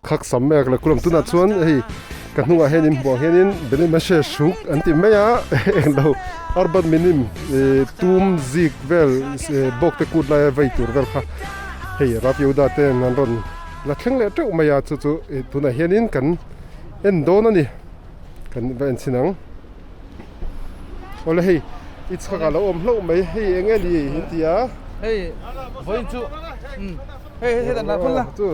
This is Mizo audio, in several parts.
Khak sam mai a la kulam tunah chuan hei ka hnungah hianin hmuh ang hianin Belimashe hruk an ti mai a englo urban minim ih tum zik vel bawk te kut laia vei tur vel kha hei Rav Yehuda te an rawn la thleng leh teuh mai a chu chu ih tunah hianin kan en dawn a ni kan va en chhin ang awle hei i chhakah lo awm hlauh mai hei eng nge ni in ti a. Hei vawiin chu Hei hei hei la phun la. Chu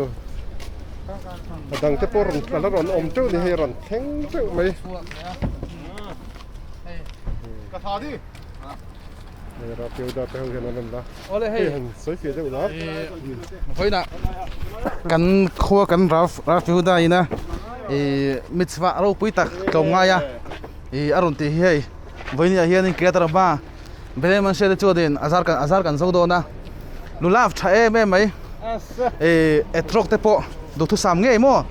a dang te pawh rawn a la rawn awm teuh ni hei rawn thleng teuh mai. Ka tha di. Hei ra piau da te ho hian an rawn la. Ole hei. Han sawi fiah deuh la. Vawiinah kan khua kan Ralph Ralph Yehuda ina ih mitzvah ropui tak tlawm ngai a ih a rawn tih hi hei vawiinah hianin Kiryat Arba Belen man hriat te chuanin a zar kan a zar kan zo dawn a lulav tha em em mai ih etrog te pawh duhthusam ngei maw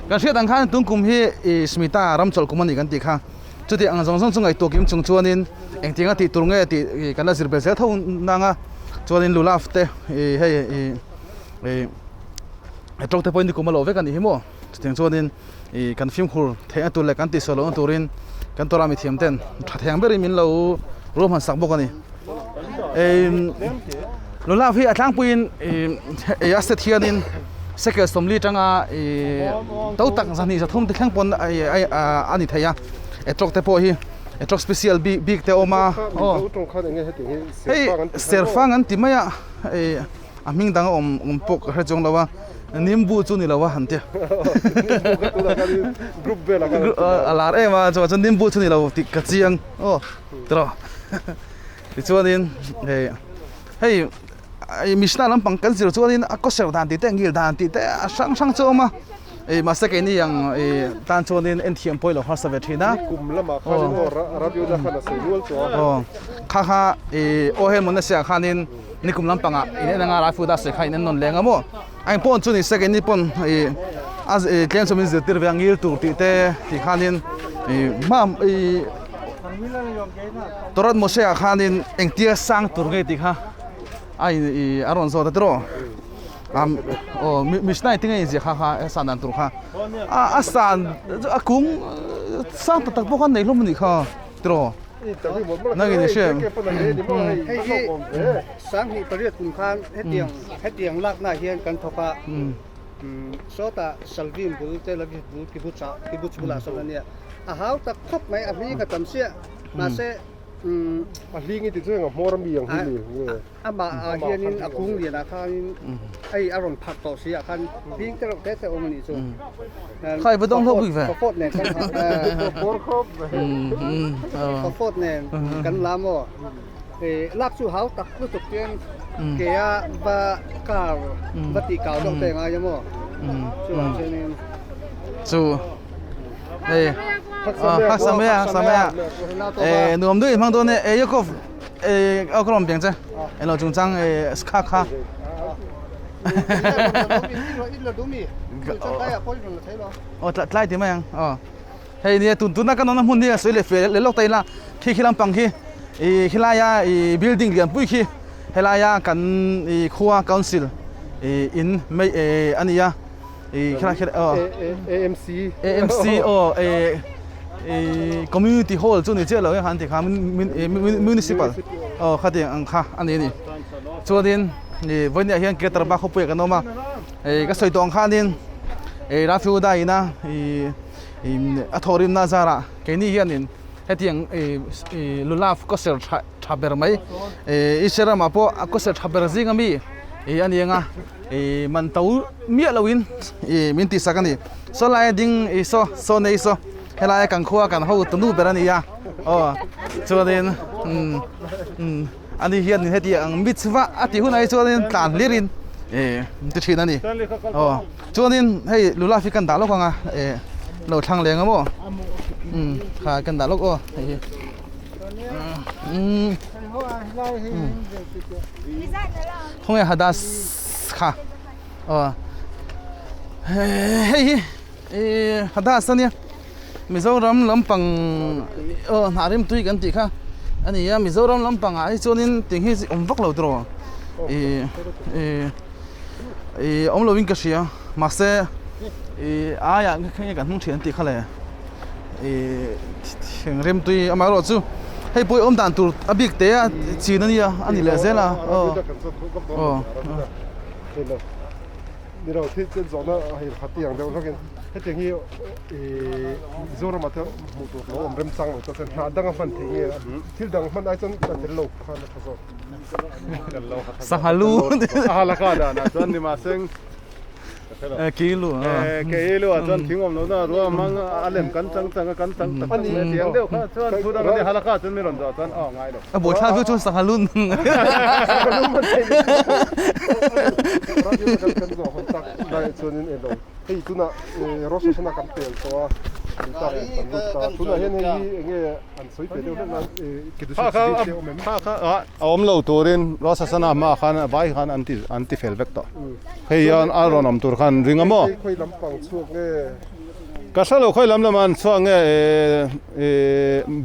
kan hriat ang khan tun kum hi ih Smita ram chawlh kum a ni kan tih kha chuti ang zawng zawng chu ngaihtuah kim chung chuanin engtiang a tih tur nge tih ih kan la zir ber zel tho nang a chuanin lulav te ih hei ih ih etrog te pawhin nikum a lo vek a nih hi maw chutiang chuanin ih kan fimkhur theihna tur leh kan tihsual lohna turin kan Torah mithiam ten tha thei ang berin min lo ruahman sak bawk a ni lulav hi a tlangpuiin ih a set hianin sekel sawmli atanga ih to tak zahnih zathum te thleng pawn a ni thei a etrog te pawh hi etrog special bik bik te a awm a aw hei serfang an ti mai a ih a hming dang a awm awm pawh ka hre chuang lo a nimbu chu ni lo a han tia a lar em a chuan chuan nimbu chu ni lo tih ka chiang aw tiraw tichuanin hei hei misna lampang kan zir chuanin a kaw serh dan tih te a ngil dan tih te a hrang hrang chu a awm a ih mahse keini ang ih tan chuanin en thiam pawh i lo harsa ve thin a aw kha kha ih aw hei mawna siah khanin. Nikum lampangah in en anga Raifu da sawi kha in en nawn leng a maw? A eng pawh chu ni se keini pawn ih a ih tlem chu min zirtir ve a ngil tur tih te tih khanin ih hma ih Torah Moshe ah khanin engtia sang tur nge tih kha a in ih a rawn zawt a tiraw am aw Mishnah tinge inziah kha kha a san dan tur kha a a san a kung sang tak tak pawh kha nei hlawm a nih kha. Tiraw? Nangin i hria em? Hei hi Sanghnih pariat kum khan hetiang hetiang laknaah hian kan thawk a, sawtah Salvim bul Tel Aviv bul kibbutz ah kibbutz bulah sawn a nia. A hau tak khawp mai, a hling a tam chiah. Mahse A hling i ti chu eng a hmawr ami ang hi ni nge? Amah ah hianin a kung lianah khanin hei a rawn phak tawh si ah khan hling te reuh te te awm a nih chu. Khai va dawng hlauh bik ve. Phawt nen kan phawt nen kan la maw lak chu hau tak lutuk chian ke a va car va tih kau deuh te ngai a maw chuvang chuanin chu hei hak samea samea nuam deuh in hmang dawn e Yakov aw ka lawm piang che eng lo chungchang kha kha aw tlai ti mai ang aw hei nia tun tuna kan awmna hmun hi a sawi leh feh leh lawk ta ila khi khi lampang khi ih khilai a ih building lian pui khi helai a kan ih khua council ih in mai eh a ni a ih khilai khi aw AMC AMC aw eh ih community hall chu ni chiah lo ang ti kha municipal aw khatiang ang kha a ni a ni chuanin ih vawiin ah hian Ketarba khawpuiah kan awm a ih ka sawi tawh ang khanin ih Rafiuda ina ih a thawhrimna zarah keini hianin hetiang ih ih lulav kaw ser tha tha ber mai ih Israel ramah pawh a kaw ser tha ber zing ami ih a ni ang a ih man to miah loin ih min tihsak a ni saw laia ding ih saw saw nei saw helaia kan khua kan hotu nu ber a ni a aw chuanin umm umm ani hian heti ang mitzvah a tih hunah hi chuanin tlan hlirin ih ti thin a ni aw chuanin hei lulav hi kan dah lawk ang a ih lo thlang leng a maw umm kha kan dah lawk aw hei hi umm khawnge hadas kha aw hei hi ih hadas a nia Mizoram lampang aw hnah rimtui kan tih kha a ni a Mizoram lampangah hi chuanin ting hi awm vak lo tiraw ih ih ih awm lovin ka hria mahse. I aiah nge kan hnung thian tih kha le i thinrim tui amaherawh chu hei pawh awm dan tur a bik te a chin a nia a ni leh zel a aw aw ni lo thil chen zawhna hei khat ang deuh hlawkin hetiang hi i Mizoram ah te hmuh tur lo awm remchang lo chuan hna dang a hman theih nge thil dang hman ai chuan a tel lo khan a tha zawk sangha lu a halakha danah chuan ni mahseng Keilu Keilu ah chuan thing awm lohna a ruah hmang a lem kan chang chang a kan chang tak tak mai a tiang deuh kha chuan thu dang a nia halakha chuan mi rawn zawh chuan aw ngai lo. A buaithlak viau chuan sangha lun. Kan zawh hawn tak lai chuanin elo hei tunah Rosh Hashanah kan pel tawh a kan lut ta tunah hian hei hi enge an sawi pe deuh hlek nan Kha kha kha a awm lo turin Rosh Hashanah hmaah khan vai khan an ti an ti fel vek tawh. Hei hian a rawn awm tur khan ring a maw? Khawi lampang chhuak nge? Ka hre lo khawi lam lamah an chhuak nge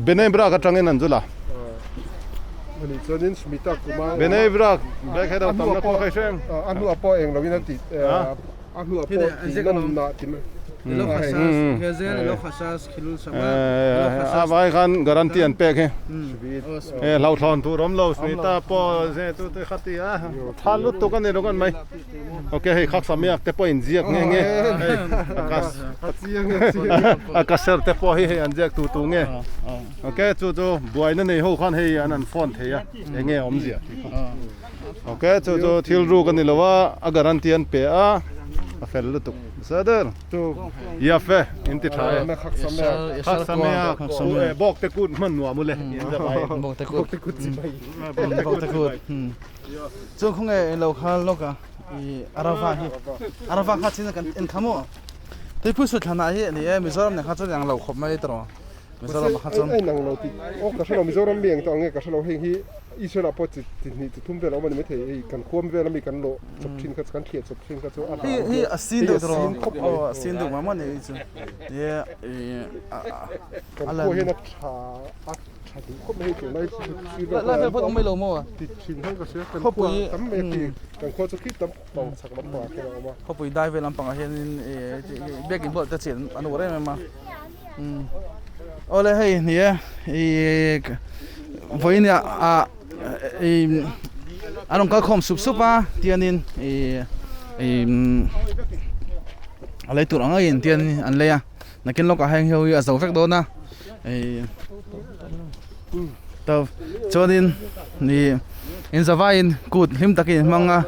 Bnei Brak atangin an zul a. Ani chuanin Shmita kuma Bnei Brak bag he deuh tamna khua kha i hre em? A hnuah pawh eng loin a ti a hnuah pawh tih nawmna ti mai. A vai khan guarantee an pek hi e hlauhthlawn tur awm lo Smita pawh ze chu te kha ti a tha lutuk a ni lo kan mai ok hei khak samiak te pawh in ziak nge nge hei a kasher te pawh hi hei an ziak tu tu nge ok chu chu buaina nei ho khan hei an an phone thei a enge awmzia tih kha. Ok chu chu thil ruk a ni lo a a guarantee an pe a a fel lutuk nasa der Yafe in ti tha e khak samia bawk te kut hman nuam ule in za bai bawk te kut bawk te kut chu khawnge lo khal lawk a i arava hi arava kha chin kan en kha maw tuipui sut thlan ah hi ani e Mizoram nen kha chuan ang lo khawp mai tawh Mizoram ah kha chuan Ai nang lo ti aw ka hrelo Mizoram mi eng tawh ang nge ka hrelo heng hi Israel ah pawh chi chi hnih chi thum vel a awm a ni maithei hei kan khuam vel ami kan lawh chawp thin kha kan thliah chawp thin kha chu a Hei hei a sin deuh tawh aw a sin deuh mah mah ni chu ye kan khua hian a tha a tha duh khawp mai hei tunlai lai vel pawh awm mai lo maw ti thin hian ka hria kan khua tam mai a khi kan khua chu khi tam pang chhak lampang ah khian a awm a khawpui dai vel lampang ah hianin biakin bulah te chian an uar em em a. Awle hei ni e ih vawiin ah ih an rawn kal khawm sup sup a tianin ih ih a lei tur ang angin tianin an lei a nakin lawkah heng ho hi a zo vek dawn a ih chuanin ih inzavaiin kut hlim takin an hmang a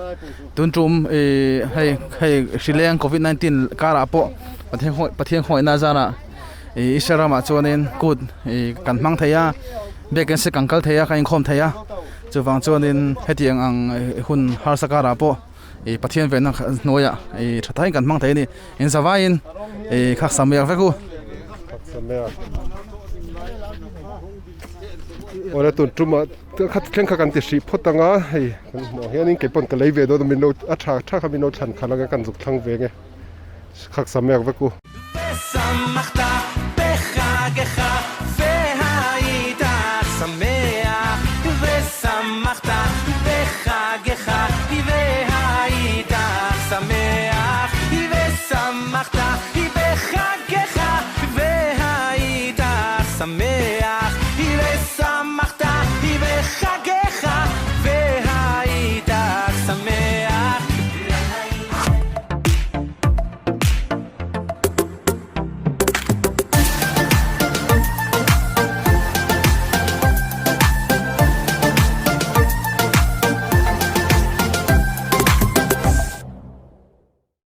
tun tum ih hei hei hri leng covid 19 karah pawh Pathian khaw Pathian khawngaihna zarah ih Israel ramah chuanin kut ih kan hmang thei a biakin se kan kal thei a kan inkhawm thei a chuvang chuanin hetiang ang hun harsa karah pawh ih Pathian venna hnuaiah ih tha takin kan hmang thei a ni inzavaiin ih khak samriak vek u. Awle tun tumah kha thleng kha kan ti hrih phawt ang a hei kan hmuh ang hianin kei pawn ka lei ve dawn a min lo a tha tha kha min lo thlan khalh ang a kan zuk thlang ve nge khak samek vek u.